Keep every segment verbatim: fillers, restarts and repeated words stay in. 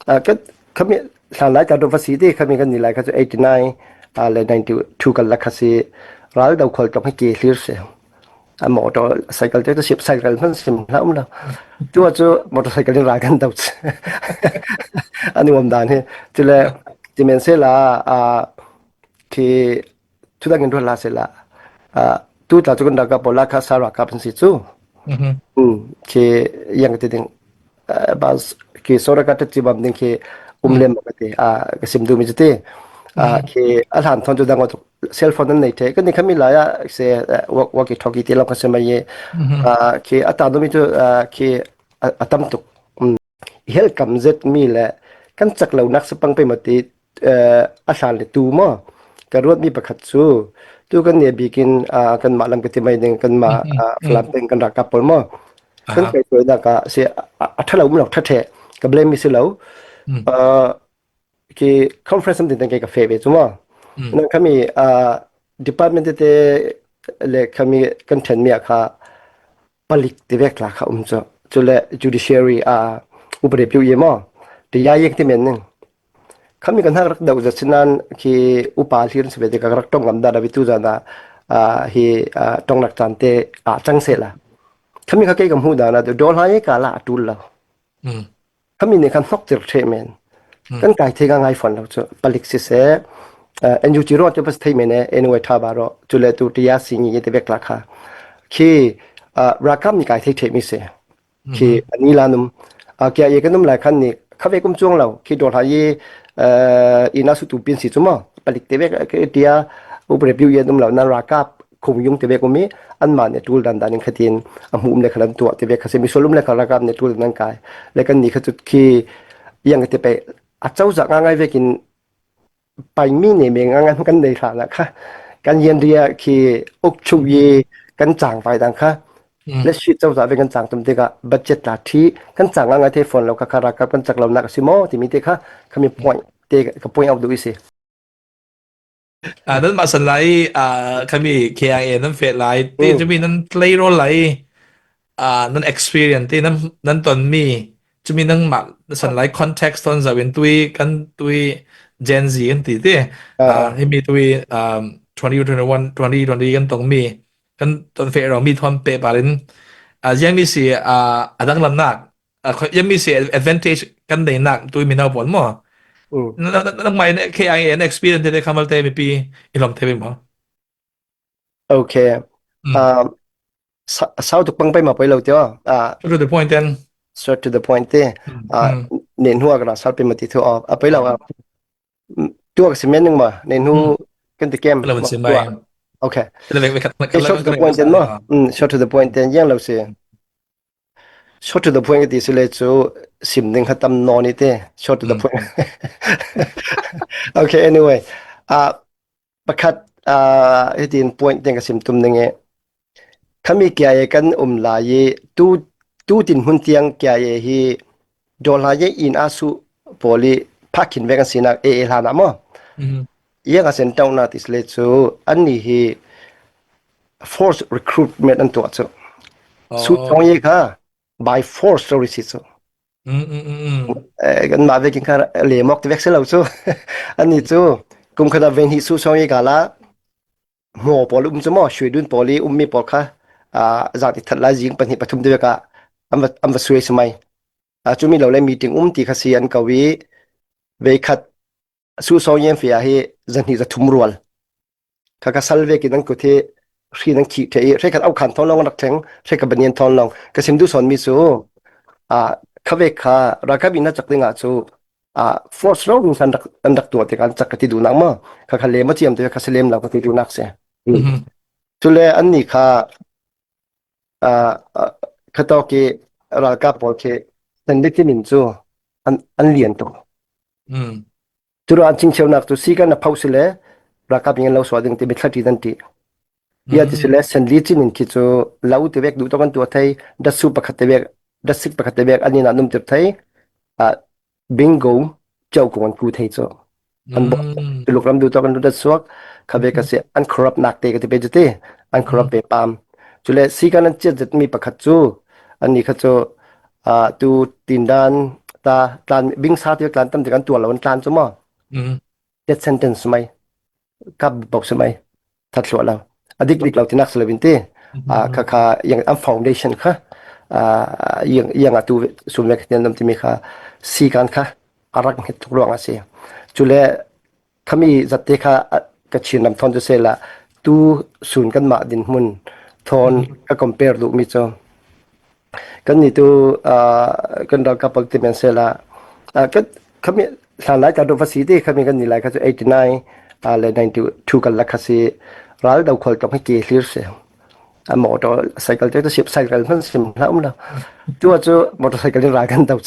Ah, ka, khami hlan lai ta do va si ti, khami kan ni lai kha chu eighty nine, ah, le ninety two kal la kha si, ral dau khol tong hi ke hlir se. A motorcycle te chu sip cycle hman sim hla um lo. Tu a chu motorcycle in ral kan dau chu. Ani um dan hi. Chule, ti men se la, ah, khi thu dang in ruat la se la. Ah, tu ta chu kan da ka pola kha sa ra ka pin si chu. Mhm. Hmm, khi yang ti ding. Ah, bas khi sora ka te chi bam ding khi um lem ka ti. Ah, ka sim du mi chu ti. Ah, khi a hlan thon chu dang o cell phone an nei the. Kan ni khami la ya se, ah, walk, walkie talkie ti lo ka se mai ye. Mhm. Ah, khi a ta du mi chu, ah, khi a, a tam tuk. Hmm. I hel kam zet mi le kan chak lo nak sa pang pe ma ti, eh, a hlan le tu maw? Ka ruat mi pakhat chu, tu kan nia bikin, ah, kan ma lam ka ti mai ding, kan ma, ah, Falam peng kan rak ka pol maw? Kan kai tuai nak a si, a, a tha lo um lo tha the, ka blame mi si lo. Ah, ki conference am tin tan ke ka fe ve chu maw? Nang khami, ah, department te le khami kan then mi a kha palik ti vek tla kha um chu. Chule judiciary a upre piu ye maw? Ti ya ye ti men ning. Khami kan hak rak dau za sinan khi upa hlir se ve ti ka rak tong ngam da da vi tu za na, ah, hi, ah, tong nak chan te a chang se la. Khami kha ke kam hu da na do hla ye ka la a tul la. Khami ne khan hnok tir the men. Kan kai thei ka ngai phone lo chu. Palik si se, ah, N U G ro te pas thei men e, anyway tha ba ro. Chule tu ti ya si ni ye te vek tla kha. Khi, ah, rakam ni kai thei the mi se. Khi ani la num, ah, kia ye ka num lai khan ni, kha ve kum chuang lo, khi do hla ye, eh, ina su tu pin si chu maw, palik te ve ka, ka tia, upre piu ye num lo, na ra ka khum yung te ve kum mi, an ma ne tul dan dan in kha tin, a hmu um le kha lan tua te ve kha se mi sol um le kha ra ka ne tul dan kai. Le kan ni kha chu khi, yang te pe, a chau za nga ngai ve kin, pai mi ne me nga ngan kan nei hla na kha. Kan yen ria khi uk chu ye kan chang vai dang kha. Le shi chau za ve kan chang tum te ka budget la thi kan chang nga ngai the phone lo ka kha ra ka kan chak lo na ka si maw ti mi te kha. Khami point te ka point out du i si. Ah, nan ma san lai, ah, khami K I A nan fe lai. Te chu mi nan play role lai. Ah, nan experience te nan, nan ton mi. Chu mi nang ma san lai context ton za win tui, kan tui Gen Z kan ti te. Ah, hi mi tui, um, twenty twenty-one, twenty twenty kan tong mi. Kan ton fe rong mi thon pe parin. Ah, yang mi si, ah, adang lam nak. Ah, yang mi si advantage kan dei nak tui mi nau pon mo. Nang, nang, nang mai ne K I A an experience te kamal te mi pi ilom te mo. Okay. Um, sa, sau tuk pang pai ma pai lo tio. Ah, to the point then. Straight to the point te. Ah, nen hua kana sal pe ma ti thu a pai lo a. Tu a simen ning ma nen hu kan ti kem. Lo simen. Okay. Straight to the point then mo. Straight to the point then yang lo si. Short to the point ka ti si le chu sim ding kha tam no ni te. Short to the point. Okay, anyway. Ah, pakhat, ah, hitin point teng ka sim tum ding e. Khami K I A kan um lai i tu, tu tin hun tiang K I A hi do hla ye in a su poli phakin ve kan sina e e hla na mo. Yang a sen tau na ti si le chu an ni hi force recruitment an tua chu. Su chong ye kha by force lo ri si chu. Eh, kan ma vekin kha le mok ti vek se lo chu. Ani chu kum kha da ven hi su chong ye ka la mo pol um chu mo sui dun poli um mi pol kha. Ah, za ti that la jing pan hi pathum ti vek a am va, am va sui se mai. Ah, chu mi lo le meeting um ti kha si an ka wi ve khat su song yen fia hi zan hi za thum rual. Kha ka sal vekin an kut hi hri nang khi the i, hre khat au khan thon long rak thleng, hre khat banyan thon long. Ka sim du son mi su. Ah, kha ve kha, ra ka bi na chak ding a chu. Ah, force ro ding san rak, an rak tua te kan chak ka ti du nak ma. Kha kha le ma chiam te kha se lem lo ka ti du nak se. Chu le an ni kha, ah, ah, kha to ki ra ka pol ki, sen de ti min chu, an, an lian to. Chu ro an ching cheu nak chu si kan na phau si le, ra ka bi ngan lo so ding ti mi thla ti dan ti. Ya ti si le, sen li chin in khi chu, lau ti vek du to kan tua thei, da su pakhat ti vek, da sik pakhat ti vek, an ni na num ti thei, ah, bingo, chau kong an ku thei chu. An bo, tu luk ram du to kan du da suak, kha ve ka se, an corrupt nak te ka ti pe chu ti, an corrupt pe pam. Chu le, si kan an chiat zet mi pakhat chu, an ni kha chu, ah, tu tin dan, ta tlan bing sa ti tlan tam ti kan tual lo an tlan chu maw. Death sentence mai. Kap bok si mai. That thluah lo. A dik dik lo ti nak si lo in ti. A kha kha yang am foundation kha. A yang yang a tu sun vek nen nam ti mi kha. Si kan kha. A rak het tuk ruang a si. Chule khami zatte kha ka chin lam thon chu se la tu sun kan ma din mun thon ka compare du mi chu. Kan ni tu kan ralkap pawl ti men se la kan khami hlan lai ta do va si ti khami kan ni lai kha chu eighty nine a le ninety two kan la kha si ral dau khol tong hi ke hlir se. A motor cycle te to sip cycle man sim hla um lo. Tu chu motor cycle ni ral kan dau.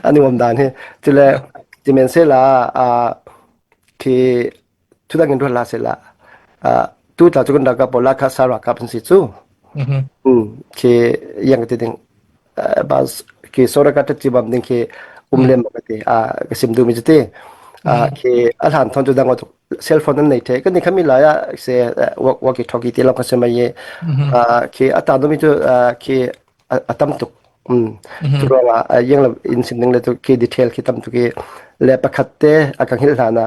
Ani wam dan hi. Chule ti men se la a khi thu dang in ro la se la a tu ta chu kan da ka pola kha sara ka pun si chu. Khi yang ti ding bas khi sora ka ti bam ding khi um lem ka ti a ka sim du mi ti a khi a hlan thon chu dang tu cell phone an nei the kan ni khami la ya se walkie talkie ti lo ka se mai ye a khi a ta do mi chu khi a tam tuk. Tu ro la yang la in sim ding le tu khi detail khi tam tu khi le pakhat te a kang hil hlan a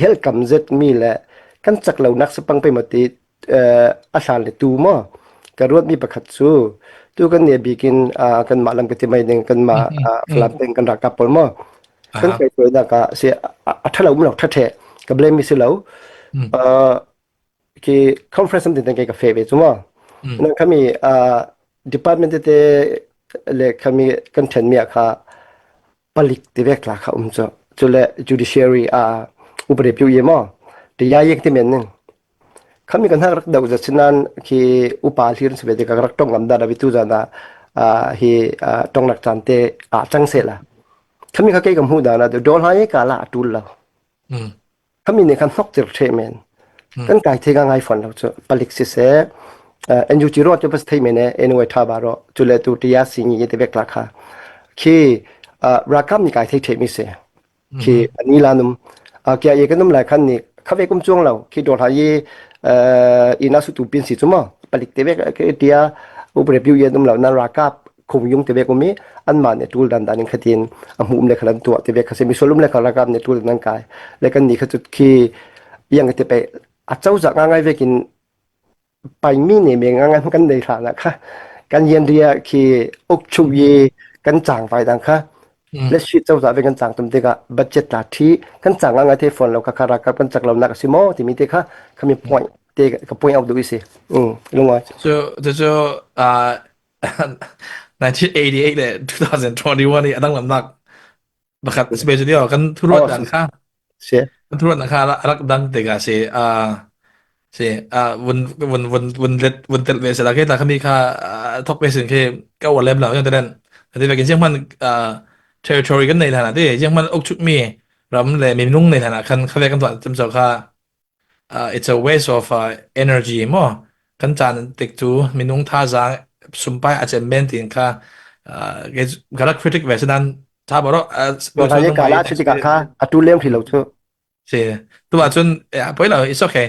hel kam zet mi le kan chak lo nak sa pang pe ma ti a hlan le tu maw ka ruat mi pakhat chu tu kan ne bikin kan ma lam ka ti mai ding kan ma flam peng kan ra ka pol maw kan kai tu da ka se a tha lo um lo tha the ka blame mi si lo khi conference am tin tang kai ka fe ve chu maw nan khami department te le khami kan then mi a kha palik ti vek tla kha um chu chule judiciary a upre piu ye maw ti ya yek ti men ning khami kan hak rak dau za sinan khi upa hlir se ve ti ka rak tong ngam da da vi tu za na hi tong nak chan te a chang se la khami kha kei kam hu da na do hla ye ka la atul la khami ne kan hnok tir the men kan kai the ka ngai phone lo chu palik si se NUG ro chu pas thei men e anyway tha ba ro chule tu ti ya si ni te vek la kha khi rakam ni kai thei the mi se khi ani la num a kia ye ka num lai khan ni kha ve kum chuang lo khi do hla ye ina su tu pin si chu ma palik te vek ke tia upre piu ye num lo na rakap khum yung te vek umi an ma ne tul dan dan in khatin a hmu um le khalan tua te vek kha se mi solum le khala kap ne tul dan kai le kan ni kha chu khi yang te pe a chau za nga ngai vekin pai mi ne me nga ngai kan nei hla na kha kan yen ria khi uk chu ye kan chang vai dan kha le shi chau za ve kan chang tum te ka budget la thi kan chang nga ngai te phone lo ka kha rakap kan chak lo na ka si mo ti mi te kha khami point te ka point out du isi. Lungoi. So the so uh nineteen eighty-eight le two thousand twenty-one ni adang lam nak bakat space dia kan thuruat dan kha se kan thuruat dan kha rak dang te ka se a se a vun vun vun vun let vun tel ve se la ke ta khami kha thok ve sin ke ka wa lem la ka den te ve ke jeng man territory kan nei thana te jeng man ok chuk mi ram le mi nung nei thana kan kha ve kan tuan tam so kha uh, it's a waste of uh, energy mo kan chan tik tu minung tha za sumpai a chen men tin kha uh, gara critic ve nan tha baro uh, ka la critic kha atu lem thi lo chu se tu a chun yeah poi lo it's okay